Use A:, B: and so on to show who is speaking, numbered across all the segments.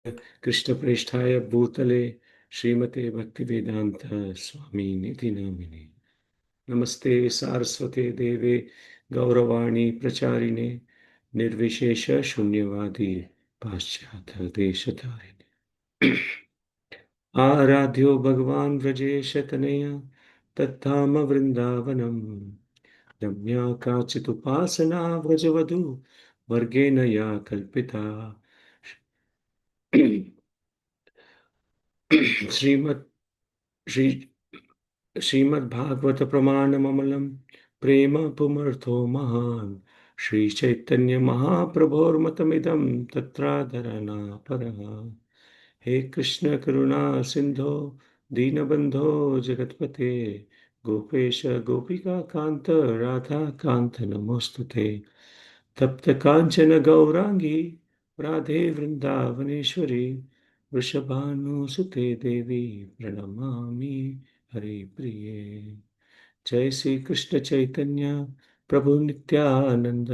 A: कृष्णप्रेष्ठाय भूतले श्रीमते भक्तिवेदांत स्वामी नामिने। नमस्ते सारस्वते देवे गौरवाणी प्रचारिणे निर्विशेष शून्यवादी पाश्चात्य देशतारिणे। आराध्यो भगवान व्रजेश तनया तत्धाम वृंदावनम रम्या काचित् उपासना व्रजवधू वर्गेण या कल्पिता। श्रीमद् श्री श्रीमद्भागवत प्रमाणममलं प्रेम पुमर्थो महान् श्री चैतन्य महाप्रभोर्मतमिदं तत्राधरणापरः। हे कृष्ण करुणा सिंधो दीनबंधो जगत्पते गोपेश गोपिका कांत राधा कांत नमोस्तुते। तप्त कांचन गौरांगी राधे वृंदावनेश्वरी वृषभानुसुते देवी प्रणमामि हरिप्रिये। जय श्री कृष्ण चैतन्य प्रभु नित्यानंद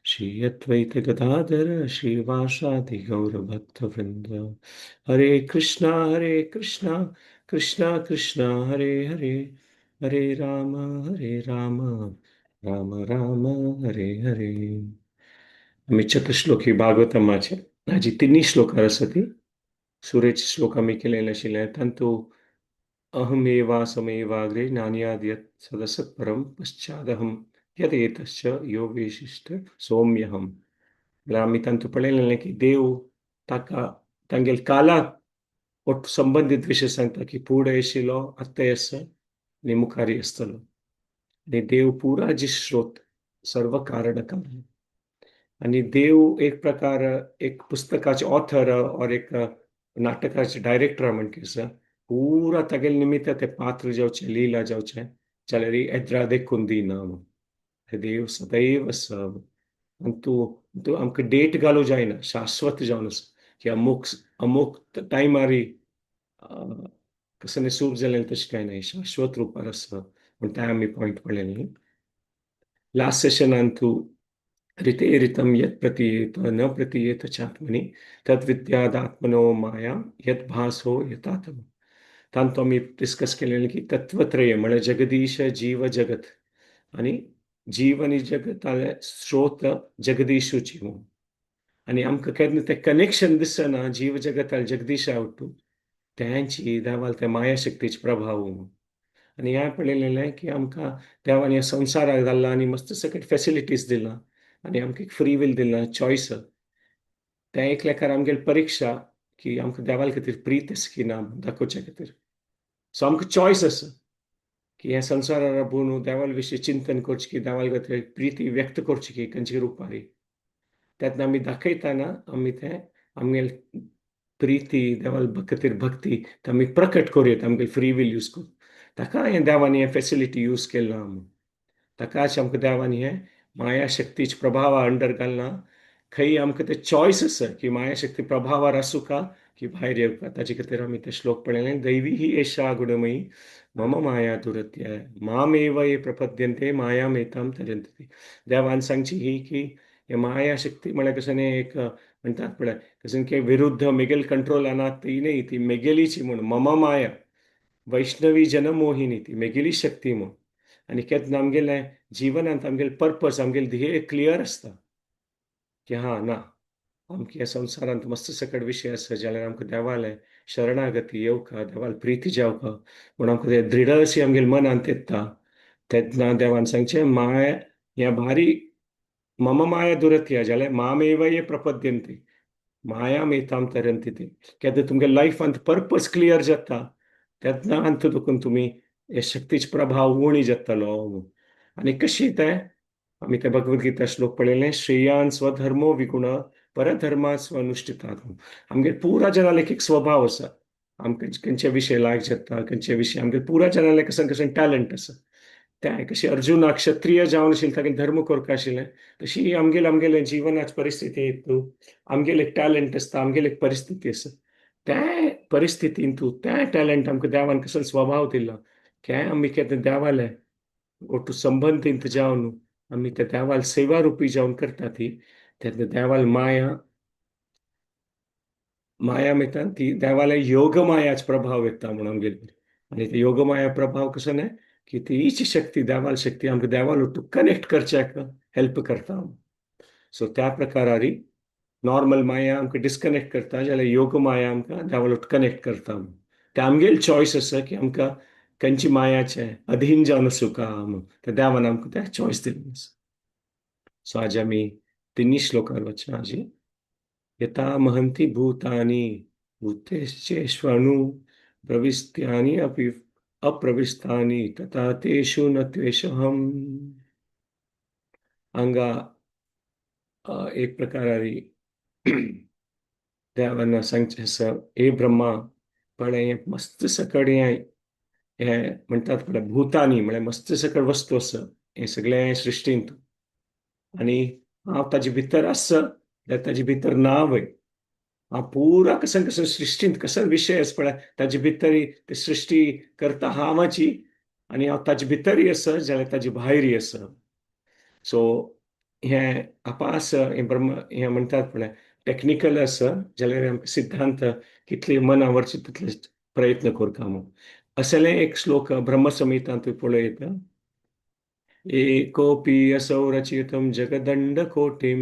A: श्री अद्वैत गदाधर श्रीवासादि गौर भक्त वृंद। हरे कृष्णा कृष्णा कृष्णा हरे हरे, हरे राम राम राम हरे हरे। आमी चतुश्लोकी भागवतमाचे हाजी तिन्ही श्लोकार आसा ती सुरेच श्लोक आमी केलेले आशिल्ले तांतू अहमेवासमेवाग्रे नान्याद्यत् सदसत् परं पश्चादहं यदेतश्च यो विशिश्ट सौम्यहं। म्हळ्यार आमी तांतू पळयलें की देव ताका तांगेल कालाक ಒಟ್ಟು संबंदीत विशय सांगता की फुडें आशिल्लो आतां आसा आनी मुखारय आसतलो आनी देव पुरा जी स्रोत सर्व कारण कारण आनी देव एक प्रकार एक पुस्तकाचे ऑथर और एक नाटकाचे डायरेक्टर म्हणके आसा पुरा तागेले निमित्त ते पात्र जावचें लीला जावचें जाल्यार एद्रादे कुंदी ना देव सदैव आसा आनी तूं तूं आमकां डेट घालूं जायना शाश्वत जावन आसा की अमूक अमूक टायमार कसलें सूप जालें तशें कांय ना शाश्वत रुपार आसा म्हण तें आमी पॉयंट पळयलें। लास्ट सेशनान तूं ऋते ऋतं यत् प्रतीयेत न प्रतीयेत चात्मनि तद्विद्यादात्मनो माया यत् भासो यथात्म। तांतू आमी डिस्कस केलेलें की तत्वत्रय म्हळ्यार जगदीश जीव जगत आनी जीव आनी जगताले स्रोत जगदीशूची म्हणून आनी आमकां केन्ना तें कनेक्शन दिसना जीव जगताले जगदीशा वटून तेंची देवाल ते माया शक्तीचे प्रभाव म्हणून। आनी हें पळयलेलें की आमकां देवान ह्या संवसाराक धाडला आनी मस्त सकट फेसिलिटीज दिला आनी आमकां एक फ्री will दिला चॉयस तें एक लेखार आमगेली परिक्षा की आमकां देवाल खातीर प्रीत आसा की ना दाखोवच्या खातीर। सो आमकां चॉयस आसा की ह्या संवसारार राबून देवाल विशीं चिंतन करचें की देवाल खातीर प्रिती व्यक्त करची की खंयच्या रुपारी तेन्ना आमी दाखयतना आमी तें आमगेले प्रिती देवाल खातीर भक्ती ते आमी प्रकट करूं येता आमगेले फ्री will use करून। ताका हें देवान हें फेसिलिटी यूज केला म्हूण ताकाच आमकां देवान हें माया शक्तीचे प्रभावा अंडर घालना खंय आमकां ते चॉयस आसा की माया शक्ती प्रभावार आसूं का की भायर येवका ताजे खातीर आमी ते श्लोक पळयलें। दैवी ही एषा गुणमयी मम माया दुरत्य मामेव ये प्रपद्यन्ते मायामेतां तरन्ति। देवान सांगची ही की हे माया शक्ती म्हळ्यार कशें न्ही एक म्हणटात पळय कशें की विरुद्ध मेगेल कंट्रोल ती न्ही ती मेगेलीची म्हूण मम माया वैष्णवी जनमोहिनी ती मेगेली शक्ती म्हूण। आनी केन्ना आमगेलें जिवनांत आमगेलें पर्पज आमगेलें ध्येय क्लियर आसता की हा ना आमकां ह्या संवसारांत मस्त सकट विशय आसा जाल्यार आमकां देवालें शरणागती येवका देवाल प्रिती जावका म्हूण आमकां तें दृढ अशी आमगेले मनांत येता तेन्ना देवान सांगचें माया ह्या भारी मम माया दुरत्या जाल्यार मामेव ये प्रपद्यन्ते मायामेतां तरन्ति ते। केन्ना तुमगे लायफांत पर्पज क्लियर जाता तेन्ना अंत देखून तुमी हे शक्तीचे प्रभाव उणी जातलो। आनी कशी तें आमी ते भगवद्गीता श्लोक पळयलें श्रेयान स्वधर्मो विगुण परधर्मा स्वनुष्ठितात। आमगेर पुरा जनाले एक स्वभाव आसा आमकां खंयचे विशय लायक जाता खंयचे विशय आमगेर पुरा जनाले कशें कशें टॅलंट आसा तें कशें अर्जुनाक क्षत्रिय जावन आशिल्लें तागेलें धर्म करपा आशिल्लें तशी आमगेले आमगेले जिवनाची परिस्थिती आमगेले एक टॅलंट आसता आमगेले एक परिस्थिती आसा त्या परिस्थितीन तूं त्या टॅलंट आमकां देवान कसो स्वभाव दिला काय आमी केन्ना देवाले ओटू संबंदीत जावन आमी त्या देवाल सेवा रुपी जावन करता ती तेन्ना देवाल माया माया मिता ती देवाले योगमायाच प्रभाव येता म्हणून गेली. आनी ते योगमाया प्रभाव कसो न्हय की तीच शक्ती देवाल शक्ती आमकां देवाल कनेक्ट करच्याक हेल्प करता. सो त्या प्रकारारी नॉर्मल माया आमकां डिस्कनेक्ट करता जाल्यार योग माया आमकां देवाल कनेक्ट करता. ते आमगेल चॉयस आसा की आमकां खंयची मायाचें अधीन जावन आसूं म्हणून त्या देवान आमकां ते चॉयस दिल्ली आसा. सो आज आमी तिन्ही श्लोकार वचना आजी. यथा महंती भूतानी भूतेश्चेष्वणु प्रविष्ट्यानि अपि अप्रविष्टानि तथा तेषु न त्वेषहम्. हांगा एक प्रकारारी देवान सांगचें आसा, हे ब्रह्मा, पळय हें मस्त सकड हें हें म्हणटात पळय भूतानी म्हळ्यार मस्त सकड वस्तू आसा हें सगळें सृश्टींत, आनी हांव ताजे भितर आसा जाल्यार ताजे भितर ना वय. हांव पुरा कसं कसं सृश्टींत कसो विशय आसा पळय ताजे भितर ते सृश्टी करता हांवाची, आनी हांव ताजे भितरय आसा जाल्यार ताजे भायरय आसा. सो हें आपास हें ब्रह्म हें म्हणटात पळय टॅक्निकल आसा जाल्यार आमकां सिद्धांत कितले मन आवडचे तितले प्रयत्न करता म्हूण. असलें एक श्लोक ब्रह्मसंहितांत पळयता. एकोपी असौ रचितं जगदंड कोटिं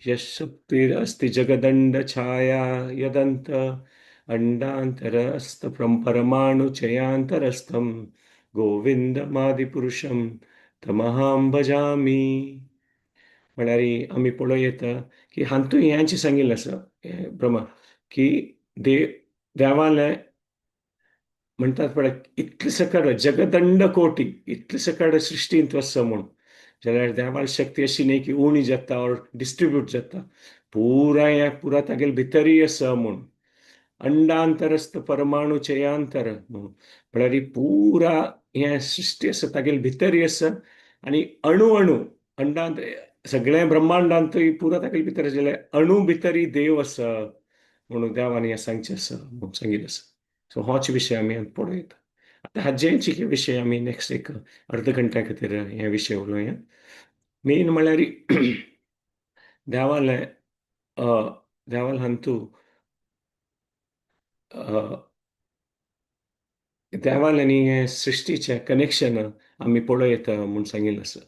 A: यशक्तिरस्ति जगदंड छाया यदंत अंडांतरस्त परमाणुचयांतरस्थं गोविंदमादिपुरुषं तमहां भजामि. म्हळ्यार आमी पळोवं की हातूंत हेंच सांगिल्लें आसा ब्रह्मा की देवालें म्हणटात पळय इतलें सकड जगदंड कोटी इतलें सकड सृश्टींत आसा म्हूण, जाल्यार देवाल शक्ती अशी न्ही की उणी जाता ऑर डिस्ट्रिब्यूट जाता, पुरा हें पुरा तागेले भितरय आसा म्हूण. अंडांतरस्थ परमाणु चयांतर म्हूण म्हळ्यार पुरा हें सृश्टी आसा तागेले भितरय आसा, आनी अणु अणु अंडांत सगळें ब्रह्मांडांतूय पुरा तागेले भितर आसा, जाल्यार अणु भितरय देव आसा म्हणून देवान हें सांगचें आसा म्हणून सांगिल्लें आसा. सो होच विशय आमी पळयता. आतां हाजेंच विशय आमी नेक्स्ट एक अर्द घंट्या खातीर हे विशय उलोवया. मेन म्हळ्यार देवालें देवाल हातूं देवाल आनी हें सृश्टीचें कनेक्शन आमी पळयता म्हूण सांगिल्लें आसा.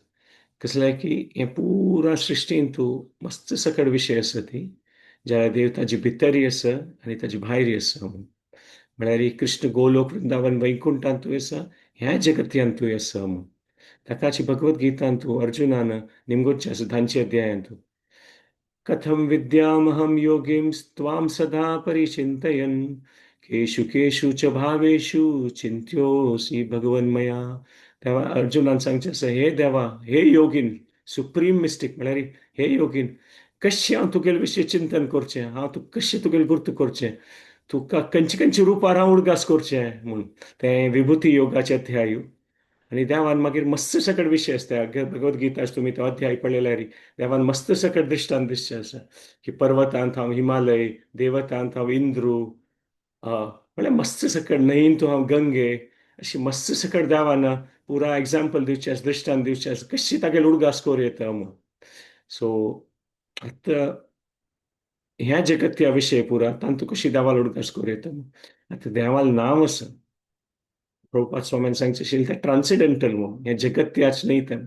A: कसलें की हें पुरा सृश्टींत मस्त सकड विशय आसा ती, जाल्यार देव ताजे भितरय आसा आनी ताजे भायरय आसा म्हूण. म्हळ्यार कृष्ण गोलोक वृंदावन वैकुंठांतूय आसा, ह्या जगत्यांतूय आसा म्हूण. ताकाची भगवद गीतांतू अर्जुनान निमगोचे आसा धांचे अध्यायांतू, कथं विद्यामहं योगीं त्वां सदा परिचिन्तयन् केषु केषु च भावेषु चिन्त्योऽसि भगवन्मया. तेव्हा अर्जुनान सांगचें आसा, हे देवा, हे योगीन, सुप्रीम मिस्टीक म्हळ्यार हे योगीन, कशें हांव तुगेले विशीं चिंतन करचें, हांव तुका कशें तुगेलें गुर्त करचें, तुका खंयचे खंयचे रुपार हांव उडगास करचें म्हूण. तें विभुती योगाचे अध्याय. आनी देवान मागीर मस्त सकट विशय आसता भगवद गीता तुमी तो अध्याय पळयल्यार देवान मस्त सकट दृश्टांत दिसचें आसा की पर्वतांत हांव हिमालय, देवतांत हांव इंद्रू, म्हळ्यार मस्त सकट न्हंयेंत हांव गंगे, अशी मस्त सकट देवान पुरा एग्जाम्पल दिवचें आसा, दृश्टांत दिवचें आसा कशी तागेले उडगास करूं येता म्हूण. सो आतां ह्या जगत्या विशय पुरा तांतू कशी देवाल उडगास करूं येता म्हूण. आतां देवाल नांव आसा, प्रभुपाद स्वामीन सांगचें आशिल्लें तें ट्रान्सिडेंटल म्हूण, हें जगत्याच न्ही तें.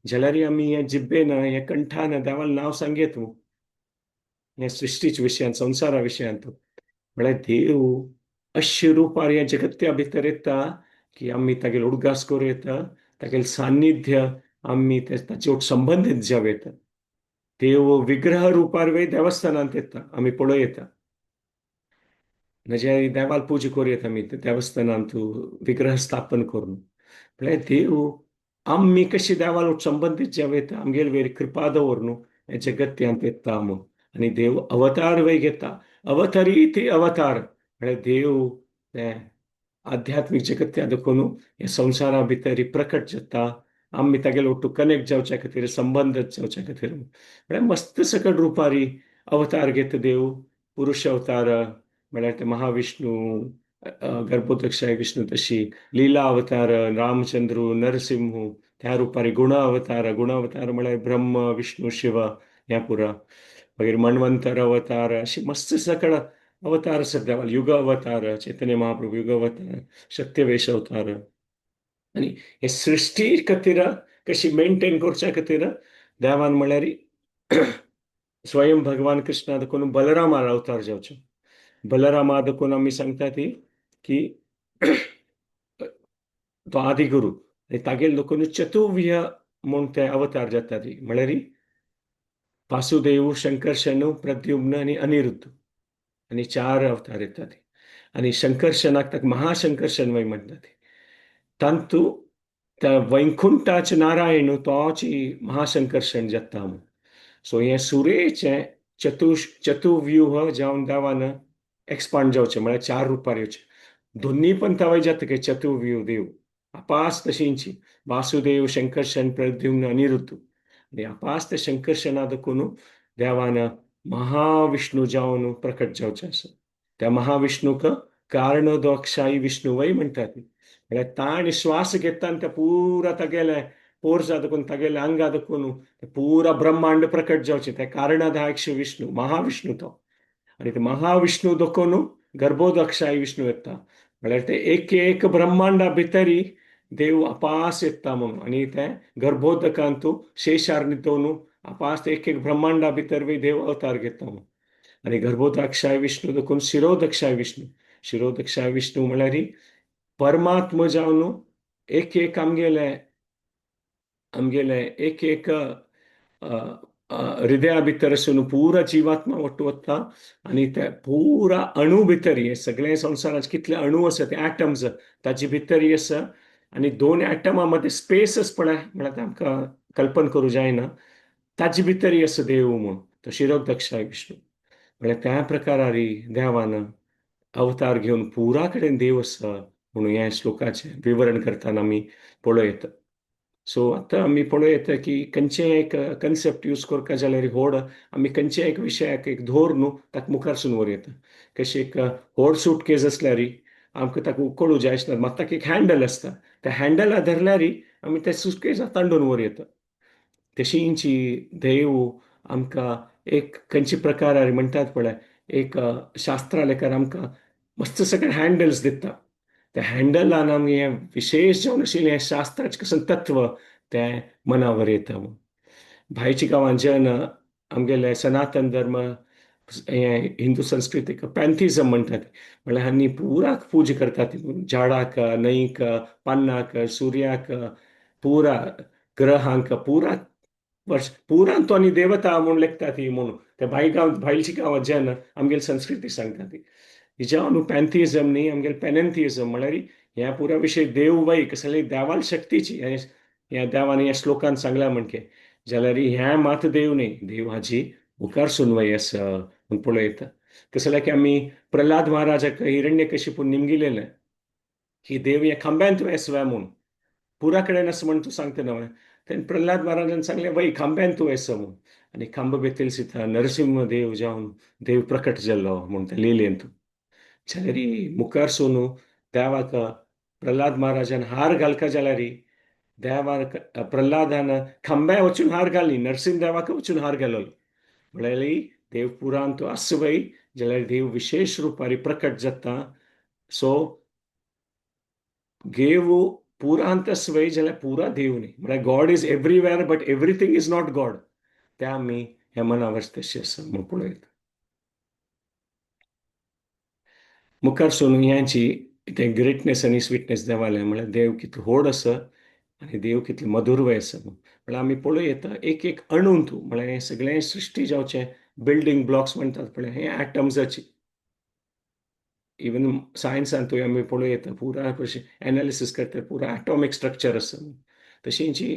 A: जाल्यार आमी हें जिब्बेन हें कंठान देवाल नांव सांगयत म्हूण हें सृश्टीच्या विशयांत, संवसारा विशयांत. म्हळ्यार देव अशे रुपार ह्या जगत्या भितर येता की आमी तागेले उडगास करूं येता, तागेलें सान्निध्य आमी ताचे वट संबंदीत जावं येता. देव विग्रह रुपार वे देवस्थानांत येता, आमी पळोवं येता. म्हणजे देवाल पुजा करूं येता आमी देवस्थानांत विग्रह स्थापन करून. म्हळ्यार देव आमी कशी देवाल संबंदीत जावं येता, आमगेले वयर कृपा दवर न्हू ह्या जगत्यांत येता म्हूण. आनी देव अवतार वय घेता, अवतरी ते अवतार म्हळ्यार देव तें आध्यात्मीक जगत्या देखून ह्या संवसारा भितर प्रकट जाता, आमी तागेले ओट्टू कनेक्ट जावच्या खातीर, संबंद जावच्या खातीर. म्हळ्यार मस्त सकट रुपारी अवतार घेता देव, पुरुष अवतार म्हळ्यार ते महाविष्णू, गर्भोदक्षाय विष्णू, तशी लीला अवतार रामचंद्र, नरसिंह, त्या रुपारी गुण अवतार, गुण अवतार म्हळ्यार ब्रह्म विष्णू शिव ह्या पुरा, मागीर मन्वंतर अवतार, अशी मस्त सकळ अवतार आसा देवाले, युग अवतार, चैतन्य महाप्रभू युग अवतार, शक्त्यवेश अवतार. आनी हे सृश्टी खातीर कशी मेनटेन करच्या खातीर देवान म्हळ्यार स्वयं भगवान कृष्णा देखून बलरामा अवतार जावचो. बलरामा देखून आमी सांगता ती की तो आदिगुरू आनी तागेले देखून चतुर्व्य म्हूण ते अवतार जाता ती, म्हळ्यार वासुदेव, शंकरशण, प्रद्युम्न आनी अनिरुद्ध, आनी चार अवतार येतात. आनी शंकरशनाक ताका महाशंकरशन वय म्हणटात. तांतू त्या वैकुंठाचे नारायण तोच महाशंकरशन जाता म्हूण. सो हें सुरेचें चतुर्व्यूह जावन देवान एक्सपांड जावचें, म्हळ्यार चार रुपार येवचें. दोन्ही पण तवय जाता की चतुर्व्यूह देव अपास तशींची वासुदेव, शंकरशन, प्रद्युम्न, अनिरुद्ध. आनी अपास ते शंकरशना देखून देवान महाविष्णू जावन प्रकट जावचें आसा. त्या महाविष्णूक कारणोदक्षाई विष्णू वय म्हणटात. म्हळ्यार ताणें श्वास घेता आनी त्या पुरा तागेले पोरसा देखून तागेले आंगा देखून पुरा ब्रह्मांड प्रकट जावचें. त्या कारणादाक्ष विष्णू, महाविष्णू तो. आनी ते महाविष्णू देखून गर्भोदक्षाई विष्णू येता, म्हळ्यार ते एक एक ब्रह्मांडा भितरी देव अपास येता म्हणून. आनी ते गर्भोदकांतू शेषार न्हिदोवन अपास ते एक एक ब्रह्मांडा भितर देव अवतार घेता म्हणून. आनी गर्भोदक्षाय विष्णू देखून शिरोदक्षाय विष्णू, शिरोदक्षाय विष्णू म्हळ्यार परमात्मा जावन एक एक आमगेले आमगेले एक एक हृदया भितर आसून पुरा जिवात्मा वट्टू वता आनी ते पुरा अणू भितर, हे सगळे संवसाराचे कितले अणू आसा ते एटम्स ताजे भितर आसा. आनी दोन एटमा मदें स्पेस पळय म्हळ्यार आमकां कल्पना करूं जायना, ताजे भितर आसा देव म्हूण तो शिरोदक्षाय विष्णू. म्हळ्यार त्या प्रकारारी देवान अवतार घेवन पुरा कडेन देव आसा म्हणून ह्या श्लोकाचें विवरण करतना आमी पळयता. सो आतां आमी पळयता की खंयचें एक कन्सेप्ट यूज करता जाल्यार व्हड आमी खंयचे एक विशयाक एक धोर न्हू ताका मुखारसून व्हर येता. कशी एक व्हड सुटकेज आसल्यार आमकां ताका उखलूं जाय आसना, मात ताका एक हँडल आसता, त्या हँडला धरल्यार आमी ते सुटकेज तांडून व्हर येता. तशींची देव आमकां एक खंयचे प्रकारार म्हणटात पळय एक शास्त्रा लेखार आमकां मस्त सगळे हँडल्स दिता. त्या हँडलान आमी हें विशेश जावन आशिल्लें हें शास्त्राचें कसलें तत्व तें मनावर येता. भायच्या गांवांत जेन्ना आमगेले सनातन धर्म हें हिंदू संस्कृतीक पॅन्थिझम म्हणटात, म्हळ्यार आनी पुराक पुजा करतात, झाडाक, न्हंयक, पान्नाक, सुर्याक, पुरा ग्रहांक, पुरा वर्ष पुरान तो आनी देवता म्हूण लेखतात ती म्हणून ते भाय गांव भायलच्या गांवांत जेन्ना आमगेली संस्कृती सांगता ती हिज्या न्हू पॅन्थिझम न्ही आमगेले पॅनथिझम म्हळ्यार ह्या पुरा विशय देव वय कसले देवाल शक्तीची ह्या देवान ह्या श्लोकान सांगला म्हणके जाल्यार ह्या मात देव न्ही, देव हाजी मुखार सुनवय आसा म्हूण पळयता. तशें की आमी प्रल्हाद महाराजाक हिरण्यकशिपून निमगिलेलें की देव ह्या खांब्यांत आसवा म्हूण पुरा कडेन आसा म्हूण तूं सांगता न्हय. तेन्ना प्रल्हाद महाराजान सांगलें वय खांब्यांत तूं आसा म्हूण. आनी खांब बेतील सीता नरसिंह देव जावन देव प्रकट जाल्लो म्हूण ते लिलेंत. जाल्यार मुखार सोनू देवाक प्रल्हाद महाराजान हार घालका जाल्यार देवाक प्रल्हादान खांब्या वचून हार घाली, नरसिंह देवाक वचून हार घालो. म्हळ्यार देव पुरान तो आसा वय जाल्यार देव विशेश रुपारी प्रकट जाता. सो देव पुरांत आसा वय जाल्यार पुरा देव न्ही, म्हळ्यार God is everywhere but everything is not God. ते आमी ह्या मनावर तशें आसा म्हूण पळयता. मुखार सोनू ह्याची तें ग्रेटनेस आनी स्वीटनेस देवालें, म्हळ्यार देव कितलो व्हड आसा आनी देव कितलो मधुरवय आसा म्हळ्यार आमी पळोवं येता एक एक अणूंत, म्हळ्यार हें सगळें सृश्टी जावचें बिल्डींग ब्लॉक्स म्हणटात पळय हें एटम्साची. इवन सायन्सांतूय आमी पळोवं येता पुरा एनालिसीस करतात पुरा एटॉमीक स्ट्रक्चर आसा. तशींची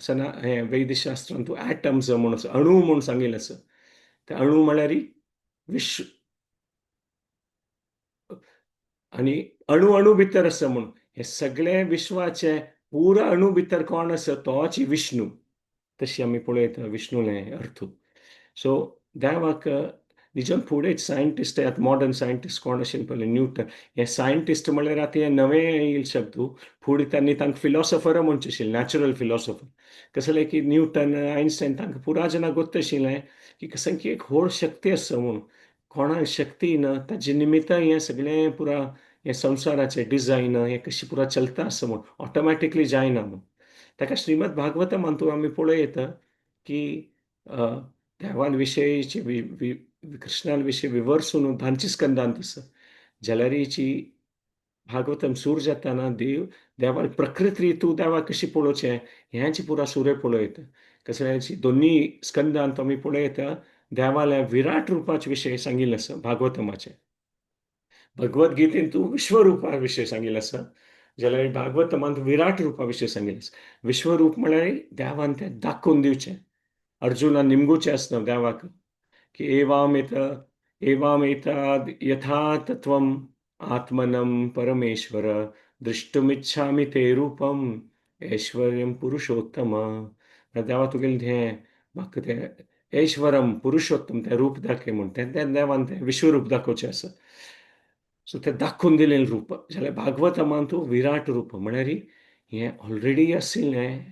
A: सना हें वैद्यशास्त्रांत एटम्स म्हूण आसा, अणू म्हूण सांगिल्लें आसा. ते अणू म्हळ्यार विश्व आनी अणू अणू भितर आसा म्हूण हे सगळे विश्वाचे पुरा अणू भितर कोण आसा तोच विष्णू. तशी आमी पळयता विष्णूलें अर्थ. सो देवाक निजन फुडें सायंटिस्ट आतां मॉडर्न सायंटिस्ट कोण आशिल्ले पळय न्यूटन, हे सायंटिस्ट म्हळ्यार आतां हे नवे येयल शब्द, फुडें तांणी तांकां फिलॉसॉफर म्हणचें आशिल्लें, नॅचरल फिलॉसॉफर. कसलें की न्यूटन आयन्स्टायन तांकां पुरा जाणां गोत्त आशिल्लें की कसं की एक व्हड शक्ती आसा म्हूण कोणाक शक्ती ना ताजे निमित्तान हें सगळें पुरा हें संवसाराचें डिजायन हें कशें पुरा चलता आसा म्हूण ऑटोमॅटिकली जायना म्हूण. ताका श्रीमद भागवतमांतू आमी पळयता की देवान विशयीची कृष्णान विशय विवर्सून धांची स्कंदांत आसा. जाल्यारीची भागवतम सूर जाताना देव देवान प्रकृती तूं देवाक कशी पळोवचें हेंच पुरा सुरे पळयता. कसल्याची दोन्ही स्कंदांत आमी पळयता देवाल्या विराट रुपाचे विशय सांगिल्लें आसा भागवतमाचें. भगवद्गीतेन तूं विश्वरुपा विशय सांगिल्लें आसा जाल्यार भागवतमांत विराट रुपा विशय सांगिल्लें आसा. विश्वरूप म्हळ्यार देवान तें दाखोवन दिवचें. अर्जुनान निमगुचें आसना देवाक की एवामेत एवामेताद् यथा तत्वम् आत्मनं परमेश्वर दृष्टुमिच्छामि ते रूपम ऐश्वर्यम पुरुषोत्तम. देवा तुगेलें हें म्हाका तें ऐश्वरम पुरुषोत्तम तें रूप दाखय म्हूण तें तें देवान तें विश्वरूप दाखोवचें आसा. सो तें दाखोवन दिलें रूप जाल्यार भागवतमान तूं विराट रूप म्हळ्यार हें ऑलरेडी आशिल्लें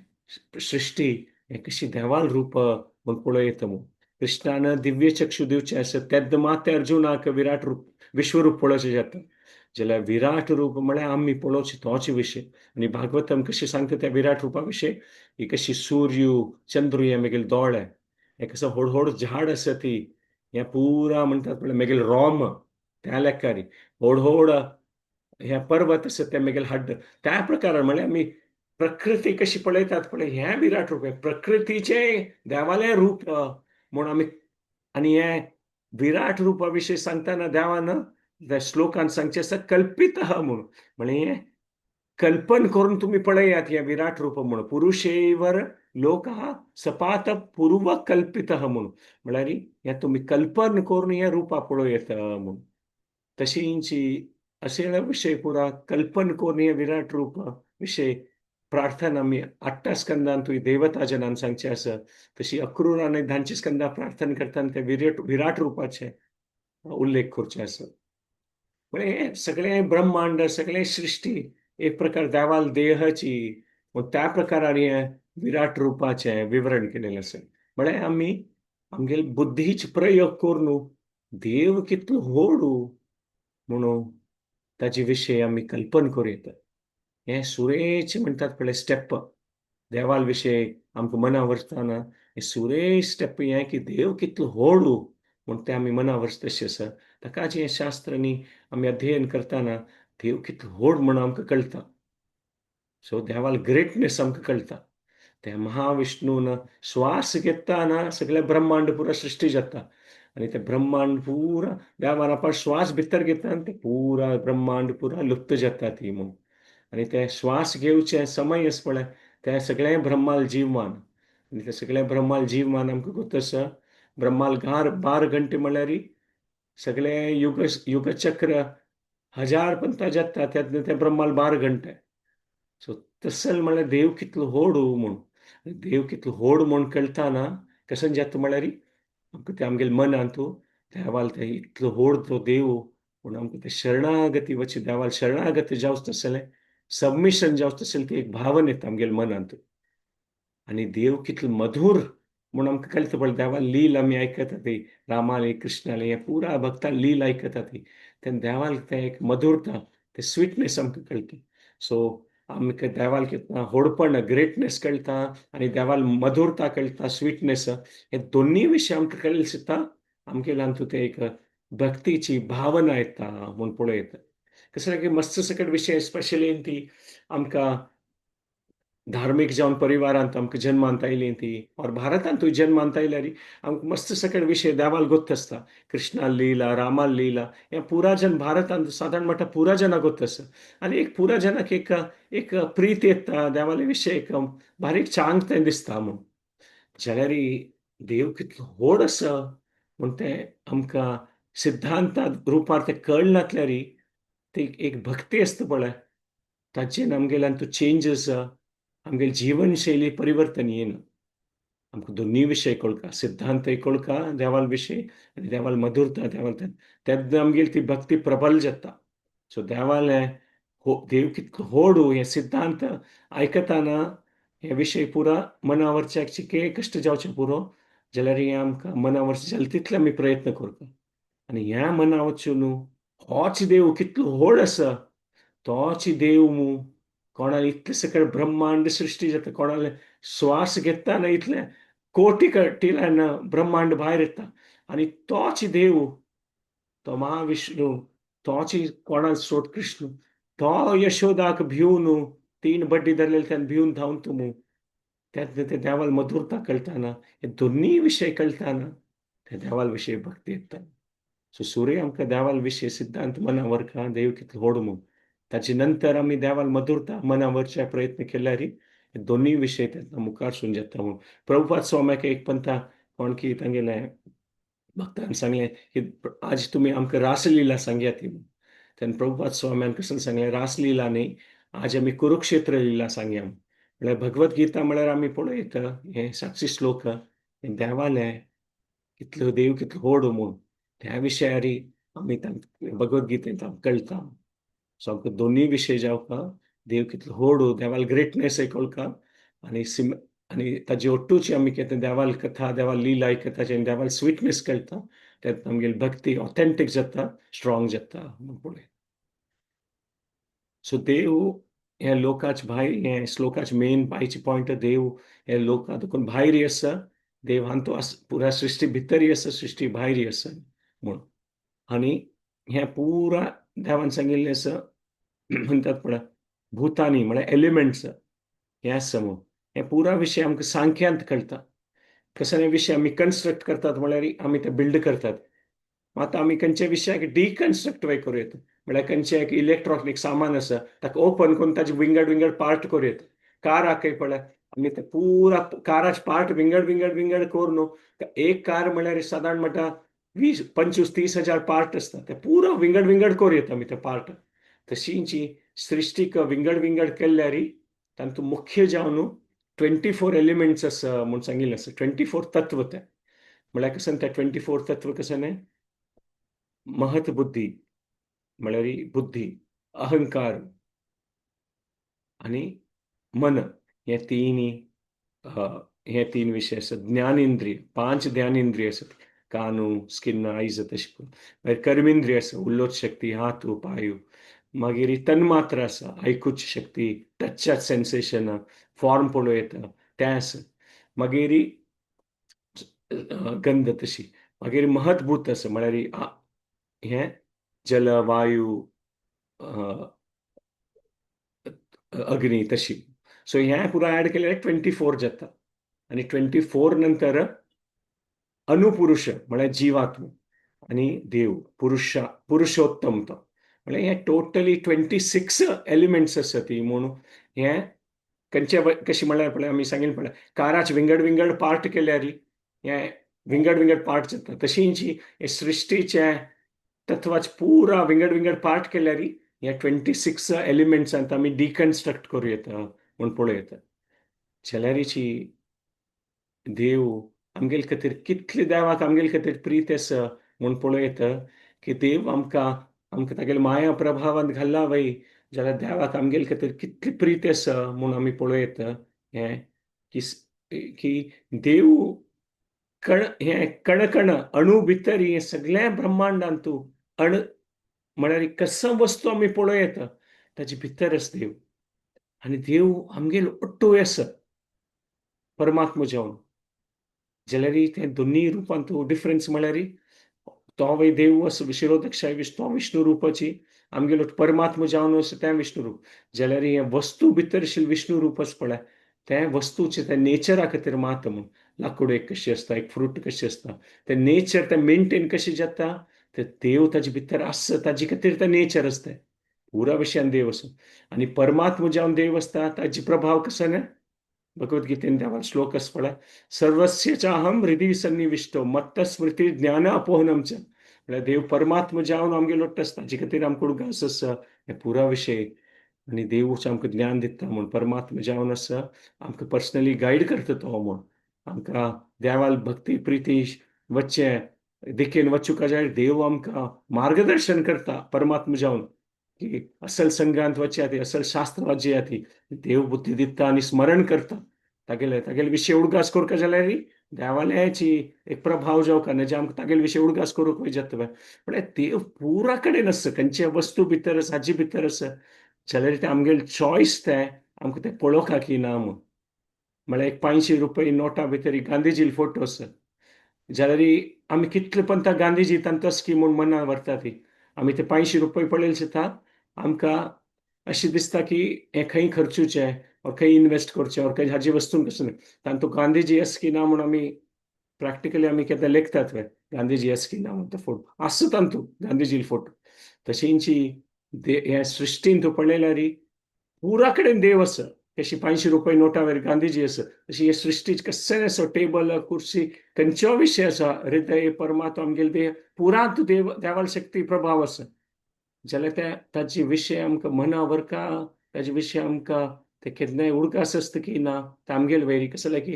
A: सृश्टी हें कशी देवाल रूप म्हूण पळयता म्हूण. कृष्णान दिव्य चक्षु दिवचें आसा तेन्ना मात तें अर्जुनाक विराट रूप विश्वरूप पळोवचें जाता. जाल्यार विराट रूप म्हळ्यार आमी पळोवचें तोच विशय. आनी भागवतम कशें सांगता त्या विराट रुपा विशय ही कशी सूर्य चंद्र हे मेगेले दोळे हें कसो व्हड व्हड झाड आसा ती हें पुरा म्हणटात पळय मेगेले रोम त्या लेखारी व्हड व्हड हे पर्वत आसा ते मेगेले हड्ड त्या प्रकारान म्हळ्यार आमी प्रकृती कशी पळयतात पळय हें विराट रूप प्रकृतीचें देवालें रूप म्हूण आमी. आनी हें विराट रुपा विशय सांगतना देवान त्या श्लोकान सांगचें आसा कल्पित म्हूण म्हळ्यार हें कल्पन करून तुमी पळयात हें विराट रूप म्हूण. पुरुषेवर लोक सपात पूर्व कल्पित म्हूण म्हळ्यार हें तुमी कल्पन करून हें रुपा पळोवं म्हूण. तशींची अशे विशय पुरा कल्पन करून हें विराट रूप विशय प्रार्थना आमी आठ्ठा स्कंदान तुवें देवता जनान सांगचें आसा तशी अक्रूर आनी धांची स्कंदा प्रार्थना करतना ते विराट रुपाचे उल्लेख करचे आसा. म्हळ्यार हें सगळें ब्रह्मांड सगळें सृश्टी एक प्रकार देवाल देहाची म्हूण त्या प्रकारान हें विराट रुपाचें विवरण केलेलें आसा. म्हळ्यार आमी आमगेले बुद्धीच प्रयोग करून देव कितलो व्हड म्हणून ताजे विशय आमी कल्पन करूं येता. हें सुरेच म्हणटात पळय स्टेप देवाल विशय आमकां मना व्हरतना हें सुरेश स्टेप हें की देव कितलो व्हड म्हूण तें आमी मना व्हरता तशें आसा. ताकाच हें शास्त्रांनी आमी अध्ययन करतना देव कितलो व्हड म्हूण आमकां कळटा. सो देवाल ग्रेटनेस आमकां कळटा. त्या महाविष्णून श्वास घेतना सगळें ब्रह्मांड पुरा सृश्टी जाता आनी तें ब्रह्मांड पुरा देवान आपण श्वास भितर घेता आनी तें पुरा ब्रह्मांड पुरा लुप्त जाता ती म्हूण. आनी ते श्वास घेवचे समय आसा पळय तें सगळें ब्रह्माल जीवमान आनी तें सगळें ब्रह्माल जीवमान आमकां गोत आसा. ब्रह्माल गार 12 घंटे म्हळ्यार सगळें युगचक्र हजार पंता जाता त्यातलें तें ब्रह्माल 12 घंटे. सो तसल म्हळ्यार देव कितलो व्हड म्हूण. देव कितलो व्हड म्हूण कळटा कशें जाता म्हळ्यार आमकां तें आमगेले मनांत देवाल तें इतलो व्हड तो देव पूण आमकां तें शरणागती वच देवाल शरणागती जावच तसलें सबमिशन जावच तसलें ती एक भावना येता आमगेले मनांत. आनी देव कितलो मधुर म्हूण आमकां कळटा पळय देवाल लील आमी आयकता ती रामाले कृष्णाले हें पुरा भक्तां लील आयकता ती तेन्ना देवाल तें एक मधुरता तें स्वीटनेस आमकां कळटा. सो आमकां देवाल कितें व्हडपण ग्रेटनेस कळटा आनी देवाल मधुरता कळटा स्वीटनेस हे दोन्ही विशय आमकां कळ्ळे सुद्दां आमगेल्यान तें एक भक्तीची भावना येता म्हूण पळयता. कसो की मस्त सकट विशय स्पेशली ती आमकां धार्मीक जावन परिवारांत आमकां जन्मांत आयली ती और भारतांतूय जन्मांत आयल्यार आमकां मस्त सकट विशय देवाल गोत्त आसता. कृष्णा लीला रामा लीला हें पुरा जन भारतांत सादारण म्हणटा पुरा जनाक गोत्त आसा. आनी एक पुरा जनाक एक एक प्रीत येता देवाले विशय एक बारीक चांग तें दिसता म्हूण. जाल्यार देव कितलो व्हड आसा म्हूण तें आमकां सिद्धांता रुपार तें कळनातल्यार ती एक भक्ती आसता पळय ताचेन आमगेल्यान तो चेंज आसा आमगेली जीवनशैली परिवर्तन येना. आमकां दोन्ही विशय कळका सिद्धांतय कळका देवाल विशय आनी देवाल मधुरता देवाल तेन्ना आमगेली ती भक्ती प्रबल जाता. सो देवालें देव कितलो व्हड हें सिद्धांत आयकतना हे विशय पुरा मनावरच्याक चिके कश्ट जावचें पुरो जाल्यार हें आमकां मनावरचें जालें तितले आमी प्रयत्न करता. आनी ह्या मना वचून न्हू होच देव कितलो व्हड आसा, तोच देव मू कोणाले इतले सकळ ब्रह्मांड सृश्टी जाता, कोणाले श्वास घेता ना इतले कोटी कटिल्यान ब्रह्मांड भायर येता आनी तोच देव तो महाविष्णू, तोच कोणा सोड कृष्ण, तो यशोदाक भिवन तीन बड्डी धरलेले त्यान भिवन धांवतो मू, त्यात ते देवाल मधुरता कळटाना, हे दोन्ही विशय कळटाना त्या देवाल विशय भक्ती येता. सो सूर्य आमकां देवाल विशय सिद्धांत मना व्हरका, देव कितलो व्हड म्हूण. ताचे नंतर आमी देवाल मधुरता मना व्हरच्या प्रयत्न केल्यार हे दोन्ही विशय तेन्ना मुखार सून जाता म्हूण. प्रभुपाद स्वाम्याक एक पंथा कोण की तांगेले भक्तान सांगलें की आज तुमी आमकां रासलीला सांगयात ती म्हूण. तेन्ना प्रभुपाद स्वाम्यान कसं सांगलें, रासलीला न्ही, आज आमी कुरुक्षेत्र लिला सांगया. म्हळ्यार भगवत गीता म्हळ्यार आमी पळयता हे साक्षी श्लोक हे देवाले कितलो देव कितलो व्हड म्हूण, त्या विशयारी आमी भगवत गीतेंत आमकां कळटा. सो आमकां दोनूय विशय जावका, देव कितलो व्हड, देवाल ग्रेटनेस कळका आनी सिम आनी ताजी ओट्टूची आमी कितें देवाल कथा, देवाल लिला कथा, देवाल स्वीटनेस कळटा, तेन्ना आमगेली भक्ती ऑथेंटीक जाता, स्ट्रॉंग जाता म्हूण पळय. सो देव ह्या लोकाच भायर, हे श्लोकाच मेन भायचे पॉयंट, देव हे लोका देखून भायर आसा, देव हांतो पुरा सृश्टी भितरय आसा, सृश्टी भायर आसा म्हूण. आनी हें पुरा देवान सांगिल्लें आसा म्हणटात पळय भूतानी म्हळ्यार एलिमेंट्स हें आसा म्हूण. हें पुरा विशय आमकां सांख्यांत कळटा. कसले विशय आमी कन्स्ट्रक्ट करतात म्हळ्यार आमी ते बिल्ड करतात. आतां आमी खंयच्या विशयाक डिकन्स्ट्रक्ट वय करूं येता, म्हळ्यार खंयचें एक इलेक्ट्रॉनीक सामान आसा ताका ओपन करून ताजे विंगड विंगड पार्ट करूं येता. काराकय पळय आमी ते पुरा काराचे पार्ट विंगड विंगड विंगड करून न्हू, एक कार म्हळ्यार सादारण म्हणटा 20, 25, 30 हजार पार्ट आसता, ते पुरा विंगड विंगड करूं येता आमी ते पार्ट. तशींची सृश्टीक विंगड विंगड केल्यार तांतूं मुख्य जावन न्हू 24 एलिमेंट्स आसा म्हूण सांगिल्लें आसा, 24 तत्व ते. म्हळ्यार कशें ते 24 तत्व कशें न्हय, महत बुद्धी म्हळ्यार बुद्धी, अहंकार आनी मन, हे तीन हे तीन विशय आसा. ज्ञानेंद्रिय, 5 ज्ञानेंद्रिय आसात, कानू, स्किन, आयज तशें करून. मागीर कर्मेंद्रिय आसा, उलोवची शक्ती, हात, पांय. मागीर तन्मात्र आसा, आयकुची शक्ती, टचाचें सेन्सेशन, फॉर्म पळोवं येता तें आसा. मागीर गंध तशी. मागीर महत्भूत आसा, म्हळ्यार हें जल, वायू, अग्नी तशी. सो हें पुरा ऍड केल्यार 24 जाता. आनी 24 नंतर अनुपुरुष म्हळ्यार जीवात्म आनी देव, पुरुषा, पुरुषोत्तम तो. म्हळ्यार हे टोटली 26 एलिमेंट्स आसा ती म्हूण. हें खंयचे कशें म्हळ्यार पळय आमी सांगिल्लें पळय काराचे विंगड विंगड पार्ट केल्यार हे विंगड विंगड पार्ट जाता, तशींच हे सृश्टीचे तत्वाचे पुरा विंगड विंगड पार्ट केल्यार हे 26 एलिमेंट्सांत आमी डिकन्स्ट्रक्ट करूं येता म्हूण पळोवं येता. जाल्यारीची देव आमगेले खातीर कितले देवाक आमगेले खातीर प्रीत आसा म्हूण पळोवं येता की देव आमकां आमकां तागेले माया प्रभावांत घाल्ला वय, जाल्यार देवाक आमगेले खातीर कितली प्रीत आसा म्हूण आमी पळोवं येता. हें की देव कण, हें कणकण अणू भितर हें सगळें ब्रह्मांडांत अणू म्हळ्यार कसो वस्तू आमी पळोवं येता ताचे भितर आसा देव. आनी देव आमगेलो ओट्टू आसा परमात्मा जावन. जाल्यार तें दोनूय रुपांत डिफरन्स म्हळ्यार तो वय देव आसा शिरोदक्षाय तो विष्णू रुपाची, आमगेलो परमात्मा जावन आसा तें विष्णू रूप. जाल्यार हें वस्तू भितर आशिल्लें विष्णू रूप आसा पळय, तें वस्तूचें तें नेचरा खातीर मात म्हूण. लाकूड एक कशें आसता, एक फ्रूट कशें आसता, तें नेचर तें मेनटेन कशें जाता, तें देव ताजे भितर आसा ताजे खातीर तें नेचर आसता. पुरा विशयान देव आसा. आनी परमात्मा जावन देव आसता ताजे प्रभाव कसो न्हय, भगवद्गीतेन देवान श्लोक आसा पळय, सर्वस्य चाहम हृदय सन्निविष्टो मत्त स्मृती ज्ञान अपोहनम च. म्हळ्यार देव परमात्मा जावन आमगेलो आसता ताजे खातीर आमकां उडगास आसा हे पुरा विशय. आनी देवूच आमकां ज्ञान दिता म्हूण परमात्मा जावन आसा आमकां पर्सनली गायड करता तो म्हूण. आमकां देवाल भक्ती प्रिती वच्चें दिकेन वचूंक जाय, देव आमकां मार्गदर्शन करता परमात्मा जावन की असल संघांत वचया ती, असल शास्त्र वाचया ती, देव बुद्धी दिता आनी स्मरण करता. तागेले तागेले विशय उडगास करता जाल्यार देवाल्याची एक प्रभाव जावंक ना जे आमकां तागेले विशय उडगास करूंक वय जाता. पण देव पुरा कडेन आसा, खंयच्या वस्तू भितर आसा, हाजी भितर आसा. जाल्यार तें आमगेले चॉयस तें आमकां तें पळोवंक की ना म्हूण. म्हळ्यार एक 500 रुपया नोटा भितर गांधीजी फोटो आसा, जाल्यार आमी कितले पण त्या गांधीजी तांकां की म्हूण मनां व्हरता ती. आमी ते 500 रुपया पळयले सुद्दां आमकां अशें दिसता की हें खंय खर्चुचें और खंय इन्वेस्ट करचें और खंय हाजी वस्तून कसो तांतू गांधीजी आसा की ना म्हूण आमी प्रॅक्टिकली आमी केन्ना लेखतात वे गांधीजी आसा की ना म्हूण तो फोटो आसा तांतू गांधीजी फोटो. तशेंची हे सृश्टीन तूं पळयल्यार पुरा कडेन देव आसा. कशी 500 रुपया नोटावर गांधीजी आसा तशी हे सृश्टी कसलें आसा, टेबल कुर्सी खंयचो विशय आसा, हृदय परमात्मा आमगेले देह पुरांत देव देवाल शक्ती प्रभाव आसा. जाल्यार त्या ताजे विशय आमकां मना व्हरका, ताजे विशय आमकां ते केन्नाय उडगास आसता की ना ते आमगेले वैरी. कसं की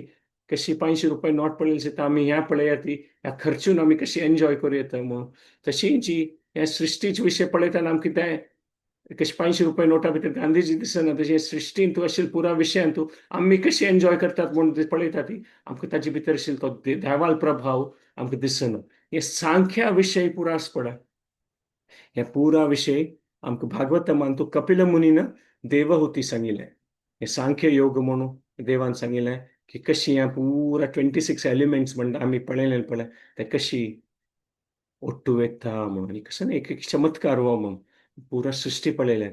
A: कशी 500 रुपया नोट पळयली दिसता आमी ह्या पळया ती ह्या खर्चून आमी कशी एन्जॉय करूं येता म्हणून. तशींची ह्या सृश्टीचे विशय पळयतना आमकां तें कशी 500 रुपया नोटा भितर गांधीजी दिसना, तशें सृश्टीन तूं अशें पुरा विशयान तूं आमी कशी एन्जॉय करतात म्हूण पळयता ती आमकां ताजे भितर आशिल्लो तो देवाल प्रभाव आमकां दिसना. हे सांख्या विशय पुरा आसा पळय, हे पुरा विशय आमकां भागवतमान तूं कपिल मुनीन देवहुती सांगिल्लें. हे सांख्य योग म्हणून देवान सांगिल्लें की कशी ह्या पुरा 26 एलिमेंट्स म्हणटा आमी पळयलें पळय ते कशी ओट्टू येता म्हणून. आनी कसं एक एक चमत्कार हो म्हणून पुरा सृश्टी पळयल्या,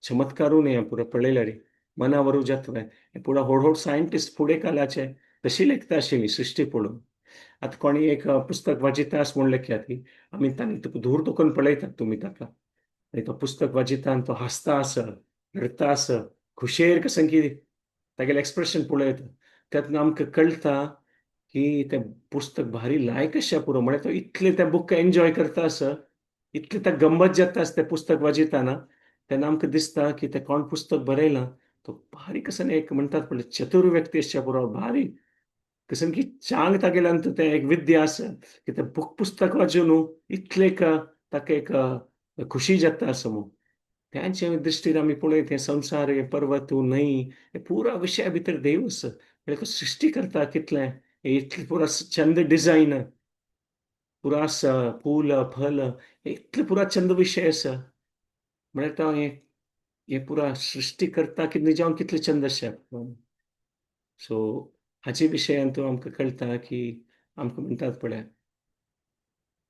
A: चमत्कारू न्ही पुरा पळयल्यार मनावरू जाता. हे पुरा व्हड व्हड सायंटिस्ट फुडें कालाचे तशी लेखता आशिल्ली सृश्टी पळोवन. आतां कोणी एक पुस्तक वाचिता आस म्हूण लेखया ती आमी तांणी तुका धूर तोकून पळयतात तुमी ताका, आनी तो पुस्तक वाचिता आनी तो हांसता आसा, रडटा आसा, खुशेर कसं की तागेलें एक्सप्रेशन पळयता तेन्ना आमकां कळटा की तें पुस्तक भारी लायक आशा पुरो. म्हळ्यार तो इतलें तें बूक एन्जॉय करता आसा, इतलें ताका गंमत जाता आसा तें पुस्तक वाचिताना, तेन्ना आमकां दिसता की तें कोण पुस्तक बरयलां तो भारी कसं एक म्हणटात पळय चतुर व्यक्ती आसच्या पुरो, भारी कसं की चांग तागेल्यान तें एक विद्या आसा की तें बूक पुस्तक वाचून न्हू इतलें एक ताका एक खुशी जाता आसा म्हूण. त्यांच्या दृश्टीन आमी पळयत हें संवसार, हें पर्वत, न्हंय, हे पुरा विशया भितर देव आसा. म्हळ्यार तो सृश्टी करता कितलें इतलें पुरा चंद डिजायन पुरा आसा, फूल फल इतलें पुरा चंद विशय आसा. म्हळ्यार तो हें पुरा सृश्टी करता की निजावन कितलें चंद आसा. सो हाचे विशयान तो आमकां कळटा की आमकां म्हणटात पळय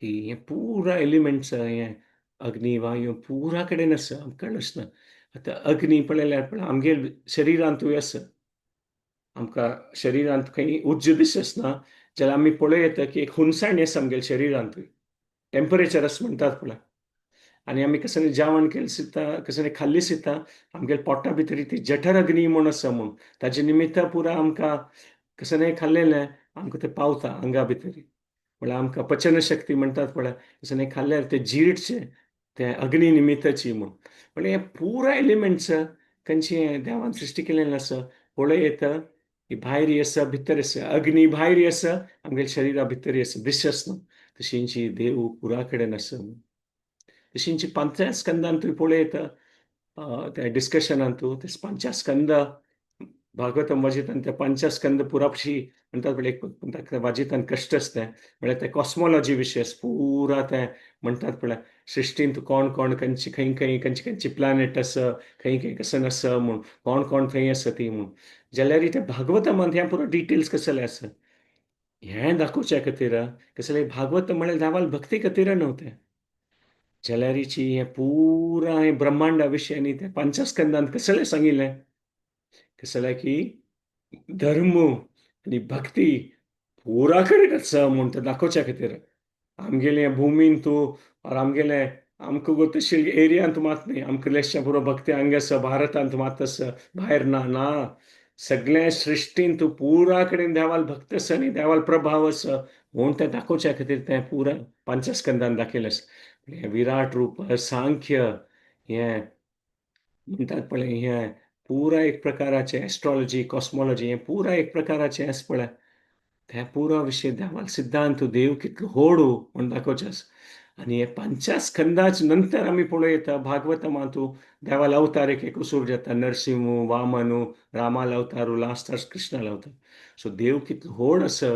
A: की हें पुरा एलिमेंट्स हें अग्नी वायू पुरा कडेन आसा, आमकां कळच ना. आतां अग्नी पळयल्यार पळय आमगेल शरिरांतूय आसा, आमकां शरिरांत खंय उज्ज दिसना जाल्यार आमी पळोवं येता की एक हुनसाण आसा आमगेल्या शरिरांतूय, टेम्परेचर अशें म्हणटात पळय. आनी आमी कसलें जेवण केलें सुद्दां, कसलें खाल्लें सुद्दां आमगेल्या पोटा भितर ती जठर अग्नी म्हूण आसा म्हूण ताजे निमित्त पुरा आमकां कसलें खाल्लेलें आमकां तें पावता आंगा भितर. म्हळ्यार आमकां पचन शक्ती म्हणटात पळय, कसलें खाल्ल्यार तें जिरचें तें अग्नी निमित्ताची म्हूण. म्हळ्यार हें पुरा एलिमेंट्स खंयचें देवान सृश्टी केलेलें आसा पळोवं येता की भायर आसा भितर आसा, अग्नी भायर आसा आमगेल्या शरिरा भितर आसा, दिसच ना. तशींची देव पुरा कडेन आसा. तशींची पंचा स्कंदान तुवें पळयता त्या डिस्कशनांतू ते पंचस्कंद भागवतम वाजितान त्या पंचस्कंद पुरापशी म्हणटात पळय, एक वाजितान कश्ट आसता म्हळ्यार ते कॉस्मॉलॉजी विशय पुरा तें म्हणटात पळय सृश्टींत कोण कोण खंयची खंय खंय खंयची खंयची प्लॅनेट आसा, खंय खंय कसं आसा म्हूण, कोण कोण थंय आसा ती म्हूण. जाल्यार ते भागवतमांत हें पुरो डिटेल्स कसले आसा हें दाखोवच्या खातीर. कसले भागवत म्हळ्यार देवाल भक्ती खातीर न्हू तें, जाल्यारीची हें पुरा हें ब्रह्मांडा विशय आनी तें पंचस्कंदांत कसलें सांगिल्लें कसलें की धर्म आनी भक्ती पुरा कडेन आसा म्हूण तें दाखोवच्या खातीर. आमगेले भुमीन तूं और आमगेले आमकां गो तशी एरियांत मात न्ही, आमकां लेशा पुरो भक्ती हांगा आसा भारतांत मात आसा, भायर ना. ना, सगळ्या सृश्टीन तूं पुरा कडेन देवाल भक्त आसा आनी देवाल प्रभाव आसा म्हूण तें दाखोवच्या खातीर तें पुरा पंचस्कंदान दाखयलें आसा. हें विराट रूप सांख्य हें म्हणटात पळय, हें पुरा एक प्रकाराचें एस्ट्रोलॉजी कॉस्मॉलॉजी हें पुरा एक प्रकाराचें आसा पळय, तें पुरा विशय देवाल सिद्धांत देव कितलो व्हड म्हूण दाखोवचें आसा. आनी हे पंचस्कंदाच नंतर आमी पळोवं भागवतमांतू देवाल अवतार एक एक उसूर जाता, नरसिंह, वामन, रामाल अवतार, लास्टाक कृष्णाल अवतार. सो देव कितलो व्हड आसा.